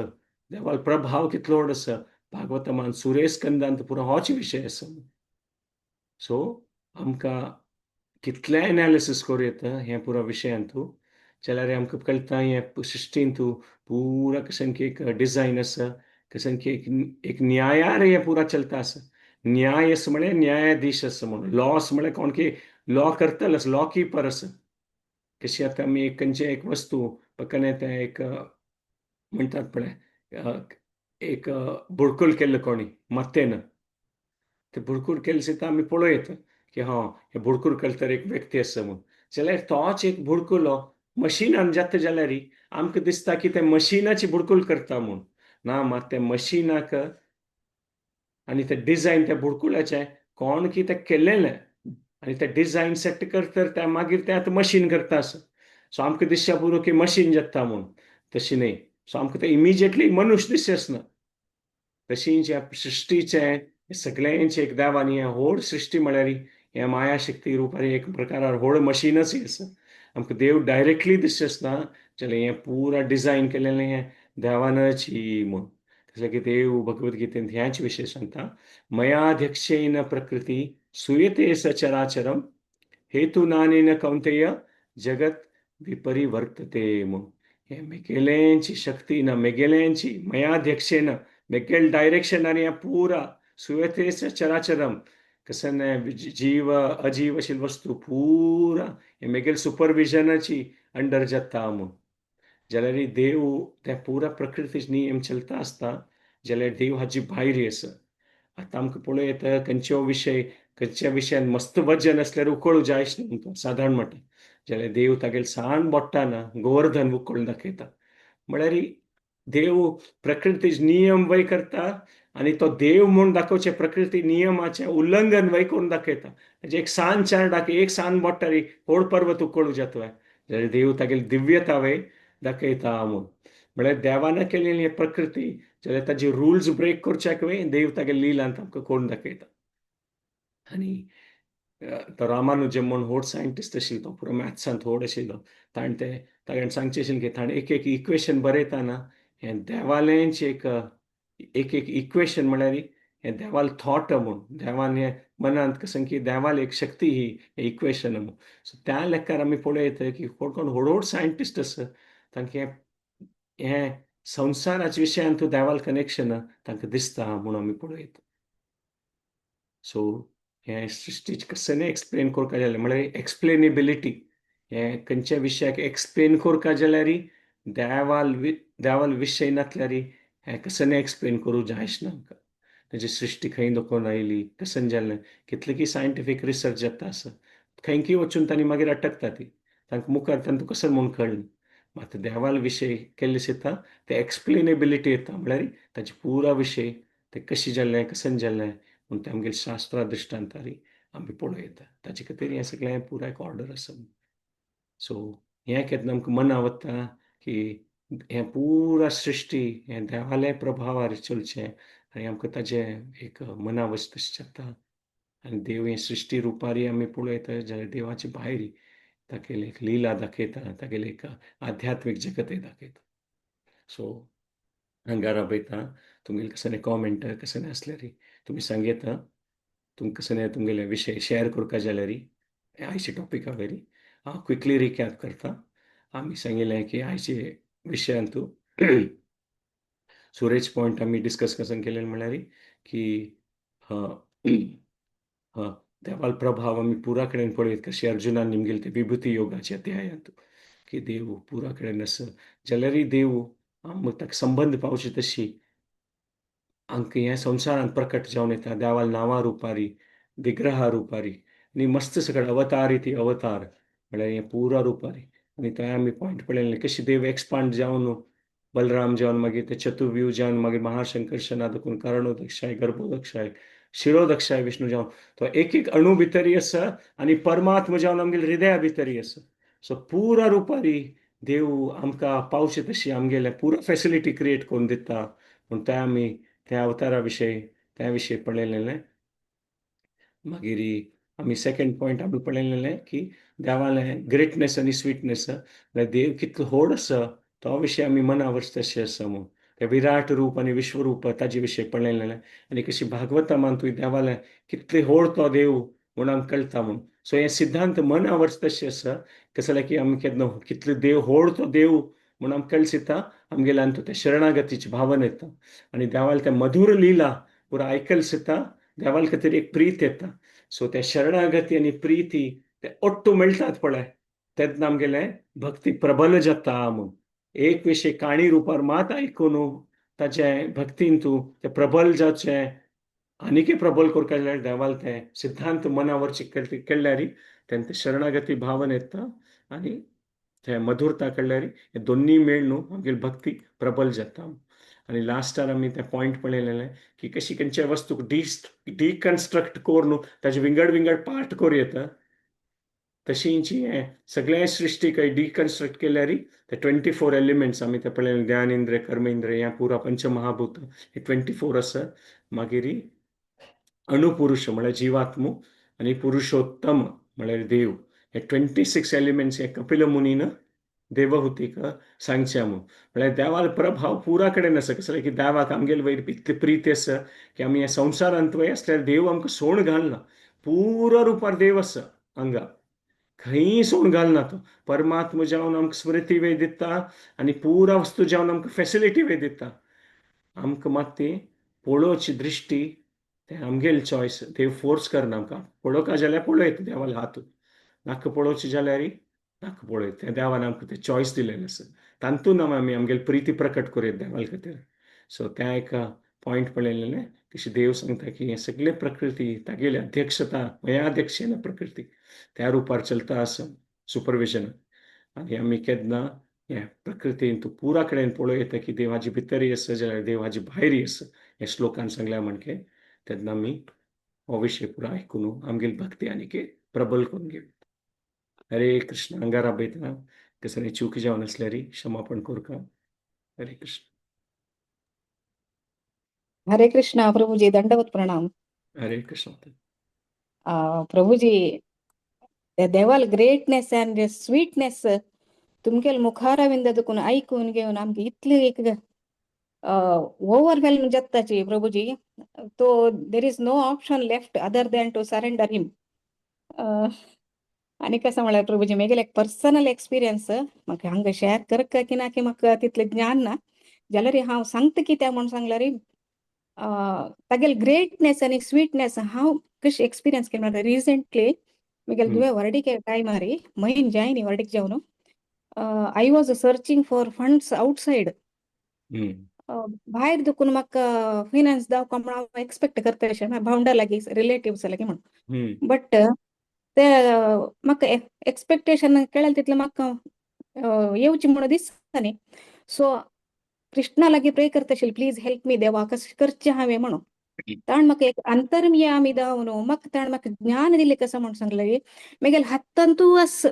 A: देवाल प्रभाव कितलो व्हड आसा. भागवतमान सुरेश स्कंदांत पुरो होच विशय आसा. सो आमकां कितलें एनालिसीस करूं येता हें पुरो विशयांतू, जाल्यार आमकां कळटा हें सृश्टींतू पुरा कशें की एक डिजायन आसा, कशें की एक न्यायार हें पुरा चलता आसा. न्याय आसा म्हळ्यार न्यायाधीश आसा म्हणून, लॉ आसा म्हळ्यार कोण की लॉ करतलो आसा, लॉ किपर आसा. कशी आतां आमी एक खंयचें एक वस्तू पक्कने तें एक म्हणटात पळय एक बुडकूल केल्लें कोणी मातयेन, ते बुडकूल केल्लें सुद्दां आमी पळोवं येता की हां हे बुडकूल केलें तर एक व्यक्ती आसा म्हूण. जाल्यार तोच एक बुडकुलो मशिनान जाता जाल्यार आमकां दिसता की ते मशिनाची बुडकूल करता म्हूण. ना, मात ते मशिनाक आनी ते डिजायन त्या बुडकुलाचें कोण की तें केल्लेलें आनी ते डिजायन सेट करतर ते मागीर तें आतां मशीन करता आसा. सो आमकां दिसच्या पुरो की मशीन जाता म्हूण, तशी न्हय. सो आमकां तें इमिजिएटली मनुष्य दिसच ना. तशी ज्या सृश्टीचें सगळ्यांचे एक देवान हें व्हड सृश्टी म्हळ्यार हें माया शक्ती रुपार एक प्रकारार व्हड मशीनच आसा. आमकां देव डायरेक्टली दिसच ना, जाल्यार हें पुरा डिजायन केलेलें हें देवानच म्हूण. तशें की देव भगवद्गीतेंत ह्याच विशय सांगता, मयाध्यक्षेन प्रकृती सुयते सचराचरम हेतुनानेन कौंतेय जगत विपरिवर्तते म्हूण. हें मेगेल्यांची शक्ती ना, मेगेल्यांची मयाध्यक्षेन मेगेल डायरेक्शनान हें पुरा सुयते सचराचरम कसन जीव अजीव अशी वस्तू पुरा हें मेगेल सुपरविजनाची अंडर जाता म्हूण. जाल्यार देव त्या पुरा प्रकृती नियम चलता आसता, जाल्यार देव हाजी भायर आसा. आतां आमकां पळोवं येता खंयचो विशय खंयच्या विशयान मस्त वजन आसल्यार उकळूं जायच न्हू आमकां सादारण म्हणटा, जाल्यार देव तागेले सान बोट्टान गोवर्धन उकळून दाखयता. म्हळ्यार देव प्रकृती नियम वय करता आनी तो देव म्हूण दाखोवचे प्रकृती नियमाचें उल्लंघन वय करून दाखयता. म्हणजे एक सान चारडाक एक सान बोट्टारी व्हड पर्वत उकळूं जाता, जाल्यार देव तागेली दिव्यता वय दाखयता म्हूण. म्हळ्यार देवान केलेली प्रकृती जाल्यार ताजी रुल्स ब्रेक करच्याक वय देव तागेले लिलांत आमकां करून दाखयता. आनी तो रामानुजम म्हूण व्हड सायंटिस्ट आशिल्लो, तो पुरो मॅथ्सांत व्हड आशिल्लो. ताणें तें ताणें सांगचें आशिल्लें की ताणें एक एक इक्वेशन बरयतना हें देवालेंच एक एक एक इक्वेशन म्हळ्यार हें देवाल थॉट म्हूण, देवान हें मनांत कसं की देवाल एक शक्ती ही इक्वेशन म्हूण. सो त्या लेखार आमी पळयता की कोण कोण व्हड व्हड सायंटिस्ट आसा तांकां हें संवसाराच्या विशयांत देवाल कनेक्शन तांकां दिसता म्हूण आमी पळयता. सो हें सृश्टीचें कशें एक्सप्लेन करपा जाल्यार म्हळ्यार एक्सप्लेनेबिलिटी, हें खंयच्या विशयाक एक्सप्लेन करपा जाल्यार देवाल देवाल विशय नासल्यार हें कशें एक्सप्लेन करूं जायच ना आमकां. ताजी सृश्टी खंय दाखोवन आयली, कशें जालें, कितले की सायंटिफीक रिसर्च जाता आसा, खंय की वचून तांणी मागीर अटकता ती, तांकां मुखार तांकां कशें म्हूण कळना. मात देवाल विशय केल्ले दिता ते एक्सप्लेनेबिलिटी येता, म्हळ्यार ताजे पुरा विशय ते कशें जालें कशें जालें म्हूण ते आमगेले शास्त्रा दृश्टांतारी आमी पळोवं येता. ताजे खातीर हें सगळें पुरा एक ऑर्डर आसा. सो हें केन्ना आमकां मना वता की हें पुरा सृश्टी हें देवाले प्रभावार चलचें आनी आमकां ताजें एक मना वचता तशें जाता. आनी देव हें सृश्टी रुपारी आमी पळयता जाल्यार देवाचे भायर तागेली एक लिला दाखयता, तागेलें एक आध्यात्मीक जगतय दाखयता. सो हांगा राबयता, तुमगेले कसले कॉमेंट कसले आसल्यार तुमी सांगयता, तुमकां कसले तुमगेले विशय शेअर करपा जाल्यार आयच्या टॉपिका वयरी हांव क्विकली रिकॅप करता. आमी सांगिल्लें की आयचे विशयांतू सुरेज पॉयंट आमी डिस्कस कशें केलें म्हळ्यार की देवाल प्रभाव आमी पुरा कडेन पळयत कशें अर्जुनान निमगेले ते विभुती योगाचे अध्यायांत की देव पुरा कडेन आसा, जाल्यारय देव आमकां ताका संबंद पावचे तशी आमकां ह्या संवसारांत प्रकट जावन येता देवाल नांवा रुपारी विग्रहा रुपारी आनी मस्त सगळें अवतार इति अवतार म्हळ्यार हें पुरा रुपारी. आनी थंय आमी पॉयंट पळयलें कशें देव एक्सपांड जावन बलराम जावन मागीर ते चतुर्व्यूह जावन मागीर महाशंकर्षणा देखून कारणोदक्षाय गर्भोदक्षाय शिरोदक्षाय विष्णू जावन तो एक एक अणू भितरी आसा आनी परमात्मा जावन आमगेले हृदया भितरी आसा. सो पुरा रुपारी देव आमकां पावचे तशी आमगेले पुरा फेसिलिटी क्रिएट करून दिता म्हूण ते आमी त्या अवतारा विशय त्या विशय पळयलेलें. मागीर आमी सेकंड पॉयंट आमी पळयलेलें की देवालें ग्रेटनेस आनी स्वीटनेस, म्हळ्यार देव कितलो व्हड आसा तो विशय आमी मना वच तशें आसा म्हूण. ते विराट रूप आनी विश्वरूप ताजे विशय पळयलेलें आनी कशी भागवता तुवें देवालें कितले होड तो देव म्हूण आमकां कळटा म्हूण. सो हे सिद्धांत मना तशें आसा कसलें जाल्यार की आमी केन्ना कितले देव होड तो देव म्हूण आमकां कळसिता आमगेल्यान तो त्या शरणागतीची भावना येता आनी देवाल त्या मधुर लिला पुरा आयकल सिता देवाल खातीर एक प्रीत येता. सो त्या शरणागती आनी प्रिती ते ओट्टू मेळटात पळय तेन्ना आमगेलें भक्ती प्रबल जाता म्हूण. एक विशय काणी रुपार मात आयकून ताचे भक्तीन तूं ते प्रबल जावचें आनीकय प्रबल करपाक जाल्यार देवाल तें सिद्धांत मनावर केल्यार तेन्ना शरणागती भावना येता आनी ते मधुरता कडल्यार हे दोन्ही मेळ न्हू आमगेली भक्ती प्रबल जाता. आनी लास्टार आमी ते पॉयंट पळयलेले की कशी खंयच्या वस्तूक डिकन्स्ट्रक्ट करून ताजे विंगड विंगड पार्ट करूं येता तशींची हें सगळ्या सृश्टीक डिकन्स्ट्रक्ट केल्यार ते 24 एलिमेंट्स आमी ते पळयले, ज्ञानेंद्रिय कर्मेंद्रिय ह्या पुरा पंचमहाभूत हे 24 आसा. मागीर अणुपुरुष म्हळ्यार जिवात्मो आनी पुरुषोत्तम म्हळ्यार देव, हे 26 एलिमेंट्स हे कपिल मुनीन देवहुतीक सांगचे म्हूण. म्हळ्यार देवालो प्रभाव पुरा कडेन आसा. कसलें की देवाक आमगेले वयर इतली प्रीती आसा की आमी ह्या संवसारांत वय आसल्यार देव आमकां सोण घालना, पुरा रुपार देव आसा हांगा, खंयी सोण घालना तो. परमात्मा जावन आमकां स्मृती वे दिता आनी पुरा वस्तू जावन आमकां फेसिलिटी वे दिता. आमकां मात ती पळोवची दृश्टी ते आमगेली चॉयस, देव फोर्स करना आमकां. पळोवका जाल्यार पळयत देवाले हात, नाका पळोवची जाल्यार नाका पळयत, त्या देवान आमकां ते चॉयस दिलेलें आसा, तातूंत आमी आमगेली प्रिती प्रकट करूं देवाल खातीर. सो त्या एका पॉयंट पळयलेलें कशी देव सांगता की हें सगळें प्रकृती तागेली अध्यक्षता मया अध्यक्षेन प्रकृती त्या रुपार चलता आसा सुपरविजन. आनी आमी केन्ना हे प्रकृतीन तूं पुरा कडेन पळोवं येता की देवाची भितरय आसा जाल्यार देवाची भायरय आसा हे श्लोकान सांगल्या म्हणके तेन्ना आमी हो विशय पुरा आयकून आमगेली भक्ती आनीक प्रबल करून घेवया. हरे कृष्ण. अंगारा बैतना कसले चुकी जावन आसल्यार क्षमापण करका. हरे कृष्ण.
B: हरे कृष्णा प्रभुजी, दंडवत प्रणाम.
A: हरे कृष्ण.
B: प्रभुजी, देवाल ग्रेटनेस अँड स्वीटनेस तुमगेल मुखारविंद दुखून आयकून घेवन आमकां इतली एक ओवरवेल्म जाताची प्रभुजी, तो there is no option left other than to surrender him. आनी कसं म्हळ्यार प्रभुजी, मेगेले एक पर्सनल एक्सपिरियन्स म्हाका हांगा शेअर करका की ना की म्हाका तितलें ज्ञान ना, जाल्यार हांव सांगता कित्याक म्हूण सांगल्यार तागेले ग्रेटनेस आनी स्वीटनेस हांव कशी एक्सपिरियन्स केली म्हळ्यार रिसेंटली म्हगेले धुवे व्हरडीके टायमार मैन जायनी व्हरडीक जावन I was searching for funds outside, भायर दुखून म्हाका फिनान्स दावका म्हूण हांव एक्सपेक्ट करता अशें भावंडा लागीं रिलेटिव्स लागीं म्हूण, बट ते म्हाका एक्सपेक्टेशन केळें तितलें म्हाका येवचें म्हणून दिसता न्ही. सो कृष्णा लागीं प्रे करता आशिल्लें, प्लीज हेल्प मी देवा, कशें करचें हांवें म्हणून. ताण म्हाका एक अंतर्यामी दाव न्हू, म्हाका ताण म्हाका ज्ञान दिलें कसं म्हूण सांगलें, मेगेले हातांतू आस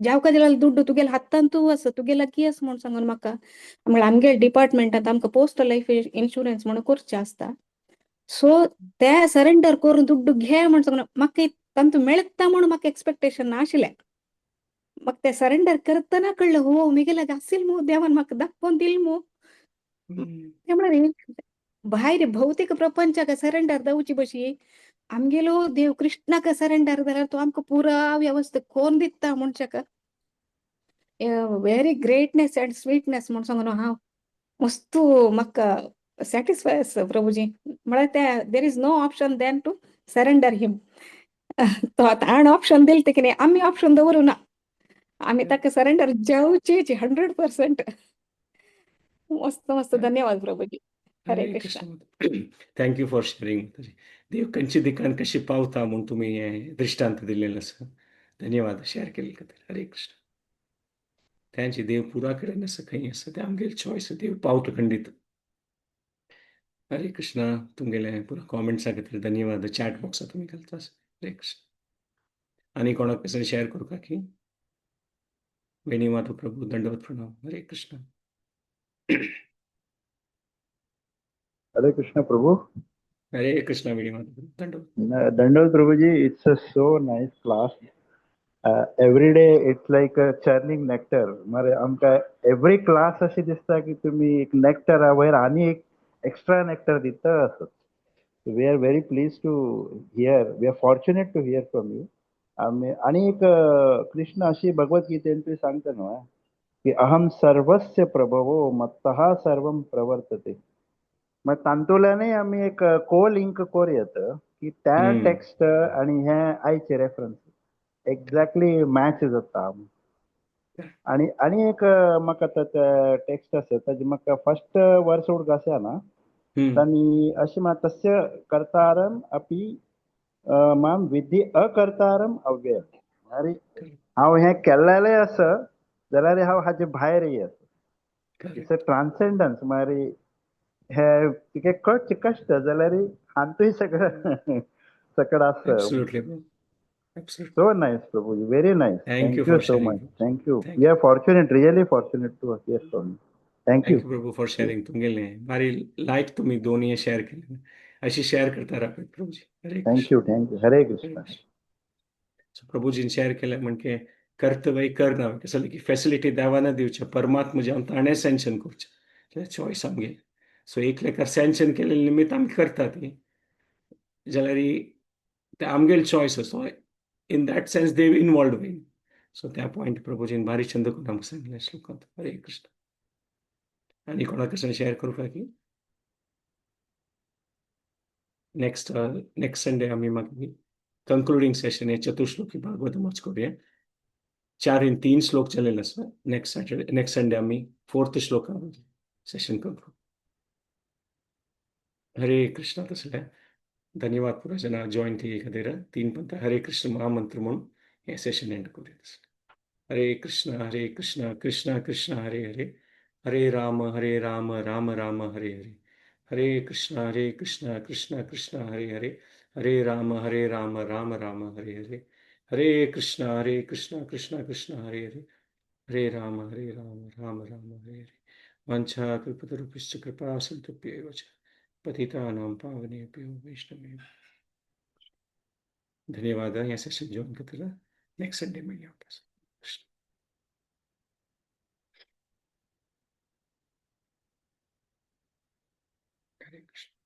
B: जावका दिल्यार दुड्डू तुगेले हातांतू आस तुगे लागीं आस म्हूण सांगून म्हाका. म्हळ्यार आमगे डिपार्टमेंटांत आमकां पोस्टल लायफ इन्शुरन्स म्हणून करचें आसता, सो ते सरेंडर करून दुड्डू घे म्हूण सांगून म्हाका तांतू मेळटा म्हणून म्हाका एक्सपेक्टेशन नाशिल्लें. म्हाका ते सरेंडर करतना कळ्ळें, हो मेगेले लागीं आशिल्लें मू, देवान म्हाका दाखोवन दिल मू. ते म्हळ्यार भायर भौतीक प्रपंचाक सरेंडर जावची बशी आमगेलो देव कृष्णाक सरेंडर जाल्यार तो आमकां पुरा व्यवस्था कोन्न दिता म्हणच्याक व्हेरी ग्रेटनेस अँड स्वीटनेस म्हूण सांगून हांव मस्तू म्हाका सॅटिस्फाय आसा प्रभुजी. म्हळ्यार ते there is no option than to surrender him. तो ताण ऑप्शन दिल ते कितें आमी ऑप्शन दवरूं ना, आमी ताका सरेंडर जावचेच 100%. मस्त मस्त धन्यवाद प्रभुजी. हरे Krishna.
A: Thank you for sharing. देव खंयच्या दिकान कशी पावता म्हूण तुमी हें दृश्टांत दिल्लें आसा, धन्यवाद शेअर केल्ले खातीर. हरे कृष्ण. त्यांची देव पुरा कडेन आसा, खंय आसा ते आमगेले चॉयस, देव पावता खंडीत. हरे कृष्णा. तुमगेले पुरा कॉमेंट्सा खातीर धन्यवाद. चॅट बॉक्सा तुमी घालता. हरे कृष्ण. आनी कोणाक कसं शेअर करूं का की वेणीमाधव प्रभू दंडवत प्रणाम. हरे कृष्ण.
C: हरे कृष्ण प्रभु.
A: हरे कृष्ण वेणीमाधव प्रभु, दंडवत.
C: दंडवत प्रभुजी, it's a so nice class. Every day it's like a churning nectar. मरे आमकां एवरी क्लास अशी दिसता की तुमी एक नॅक्टरा वयर आनी एक एक्स्ट्रा नॅक्टर दिता असो. We are very pleased to hear, we are fortunate to hear from you. आमी आनी एक कृष्ण अशी भगवद्गीतेन तुवें सांगता न्हू की अहम सर्वस्य प्रभवो मत्तः सर्वं प्रवर्तते. मागीर तातूंतल्यानय आमी एक को लिंक करूं येता की त्या टेक्स्ट आनी हे आयचे रेफरन्स एक्झॅक्टली मॅच जाता. आनी आनी एक म्हाका आतां टेक्स्ट आसा ताजे म्हाका फर्स्ट वर्स उडगास ना तांणी अशें म्हळां, तस्य कर्तारम अपि माम विधी अकर्तारम अव्ययम. अरे हांव हें केल्लेलें आसा जाल्यार हांव हाजे भायरय आसा. It's a ट्रान्सेंडन्स. म्हळ्यार हे तुगे कळचे कश्ट जाल्यार हातूंय सगळें सकड आसा.
A: Absolutely, bro. Absolutely.
C: So nice, Prabhu. Very nice.
A: Thank you
C: Thank you
A: for
C: so
A: sharing.
C: much. Thank you.
A: Thank
C: We are fortunate, really fortunate to hear from you. Thank you.
A: Thank you Prabhu for sharing. तुमगेले भारी लायक तुम्ही दोन्ही share केले. अशी share करता राहतात Prabhuji. Hare
C: Thank
A: Krishna.
C: you. Thank you. Hare Krishna.
A: So प्रभूजीन share केलं म्हणजे कर्तव्य कर कसं की फॅसिलिटी देवाना दिवचे, परमात्मा जेवन ताणें सँक्शन करचें, चॉयस आमगे. सो एक लेखार सँक्शन केलेले निमित्त आमी करता ती जाल्यार ते आमगेले choice. So in that sense Dev involved होईल. सो त्या पॉयंट प्रभूजीन भारी छंद करून आमकां सांगलें श्लोकांत. हरे कृष्ण. आनी कोणाक कसं शेअर करूं काय की नेक्स्ट नेक्स्ट संडे आमी मागीर कंक्लुडिंग सेशन हे चतुश्लोकी भागवतमच करूया. चार इन तीन श्लोक चलेले आसा. नेक्स्ट सॅटर्डे, नेक्स्ट संडे आमी फोर्थ श्लोका सेशन करू. हरे कृष्ण. तसले धन्यवाद पुरा जना जॉईन केली खातीर. तीन पंथ हरे कृष्ण महामंत्र म्हणून हे सेशन एंड करूया. हरे कृष्ण हरे कृष्ण कृष्ण कृष्ण हरे हरे, हरे राम हरे राम राम राम हरे हरे, हरे कृष्ण हरे कृष्ण कृष्ण कृष्ण हरे हरे, हरे राम हरे राम राम राम हरे हरे, हरे कृष्ण हरे कृष्ण कृष्ण कृष्ण हरे हरे, हरे राम हरे राम राम राम हरे हरे. वाञ्छा कल्पतरुभ्यश्च कृपा सिन्धुभ्य एव च पतितानां पावनेभ्यो वैष्णवेभ्यो. धन्यवाद या सेशन जॉईन खातीर. नेक्स्ट संडे मेळया. कृष्ण. हरे कृष्ण.